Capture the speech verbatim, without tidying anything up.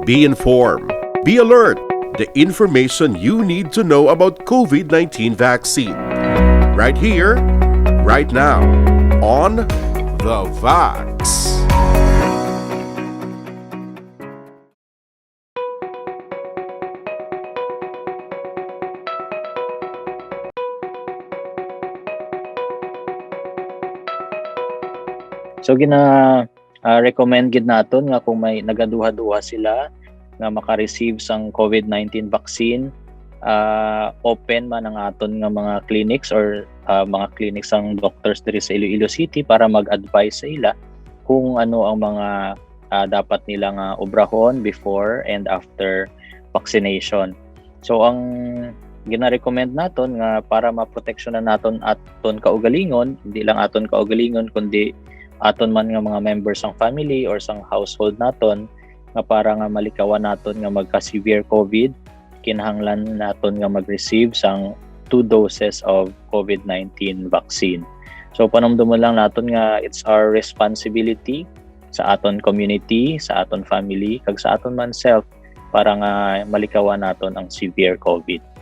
Be informed. Be alert. The information you need to know about COVID nineteen vaccine. Right here, right now, on The Vax. So gina ah, recommend gid naton nga kung may nagaduha-duha sila nga maka-receive sang COVID nineteen vaccine, ah, open man ang aton nga mga clinics or ah, mga clinics sang doctors diri sa Iloilo City para mag-advise sa ila kung ano ang mga ah, dapat nila nga obrahon before and after vaccination. So ang gina-recommend naton nga para maproteksyonan naton aton kaugalingon, hindi lang aton kaugalingon kundi aton man nga mga members sang family or sang household naton nga para nga malikawan naton nga magka-severe COVID, kinahanglan naton nga mag-receive sang two doses of COVID nineteen vaccine. So panumdumon lang naton nga it's our responsibility sa aton community, sa aton family, kag sa aton man self para nga malikawan naton ang severe COVID.